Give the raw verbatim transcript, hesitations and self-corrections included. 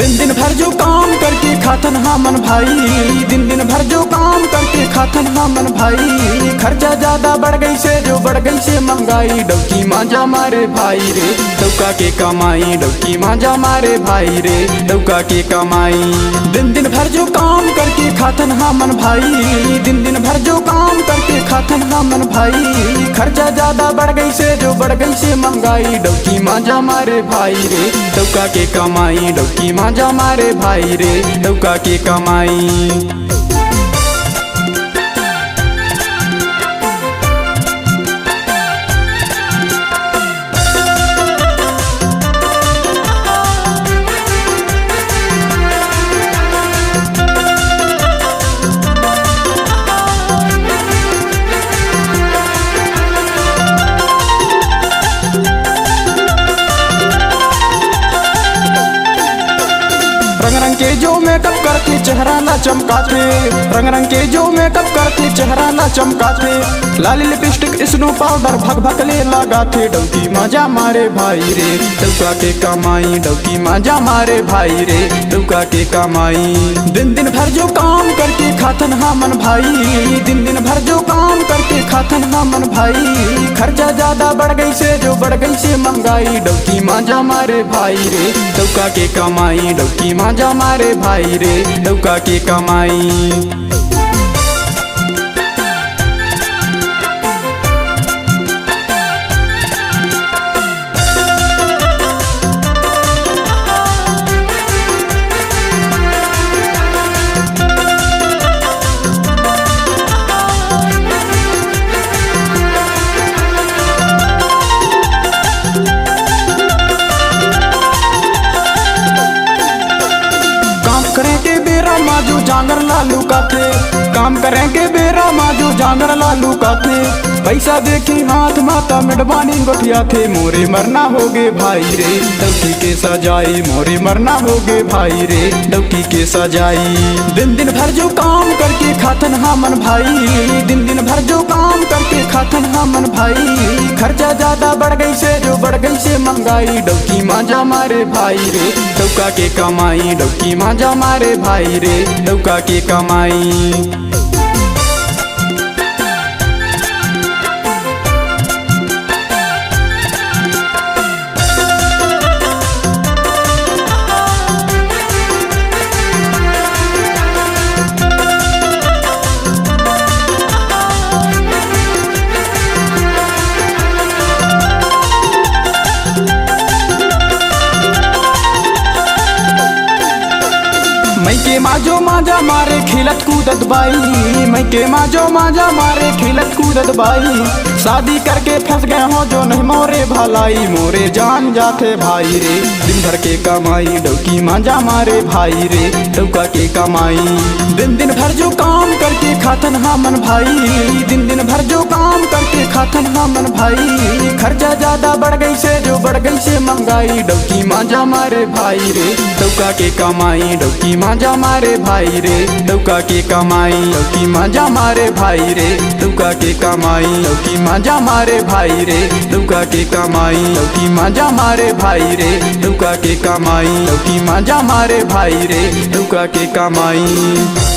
दिन भर जो काम करके खाथन हमन भाई, दिन दिन भर जो काम करके खाथन हमन भाई, खर्चा ज्यादा बढ़ गइसे, जो बढ़ गइसे महंगाई। डौकी मांजा मारे भाई रे, डौका के कमाई। डौकी मांजा मारे भाई रे, डौका के कमाई। दिन दिन भर जो काम करके खाथन हमन भाई, दिन दिन भर जो काम करके खाथन हमन भाई, खर्चा ज्यादा बढ़ गइसे, जो बढ़ गइसे महंगाई। डौकी मांजा मारे भाई रे, डौका के कमाई। डौकी मांजा मारे भाई रे, डौका के कमाई। रंग रंग के जो मेकअप करके चेहरा ला चमकाथे, रंग रंग के जो मेकअप करके चेहरा ला चमकाथे, लाली लिपस्टिक स्नो पाउडर भक भक ले लगाथे। डौकी मांजा मारे भाई रे, डौका के कमाई। डौकी मांजा मारे भाई रे, डौका के कमाई। दिन दिन भर जो काम करके खाथन हमन भाई, दिन दिन भर जो काम करके खाथन हमन भाई, खर्चा ज्यादा बढ़ गइसे, जो बढ़ गइसे महंगाई। डौकी मांजा मारे भाई रे, डौका के कमाई। डौकी मांजा मारे भाई रे, डौका के कमाई। काम करे के बेरा मा जो जांगर ला लुकाथे, काम करे के बेरा मा जो जांगर ला लुकाथे, पैसा देखी हाथ मा त मेडबानी गोठियाथे। मोरे मरना होगे भाई रे, डौकी के सजाई। मोरे मरना होगे भाई रे, डौकी के सजाई। दिन दिन भर जो काम करके खाथन हमन भाई, दिन दिन भर जो काम करके खाथन हमन भाई, खर्चा ज्यादा बढ़ गइसे, जो बढ़ गइसे महंगाई। डौकी मांजा मारे भाई रे, डौका के कमाई। डौकी मांजा मारे भाई रे, डौका के कमाई। मइके मा जो मांजा मारे खेलत कूदत बाई, मइके मा जो मांजा मारे खेलत कूदत बाई। शादी करके फंस गए हो जो नहीं मोरे भलाई, मोरे जान जाथे भाई रे। दिन भर के कमाई, डौकी मांजा मारे भाई रे, डौका के कमाई। दिन दिन भर जो काम करके खाथन हमन भाई, दिन दिन भर जो काम करके खाथन हमन भाई, खर्चा ज्यादा बढ़ गइसे, जो बढ़ गइसे महंगाई। डौकी मांजा मारे भाई रे, डौका के कमाई। डौकी मांजा मारे भाई रे, डौका के कमाई। डौकी मांजा मारे भाई रे, डौका के कमाई। डौकी मांजा मारे भाई रे, डौका के कमाई। डौकी मांजा मारे भाई रे, डौका के कमाई। डौकी मांजा मारे भाई रे, डौका के कमाई।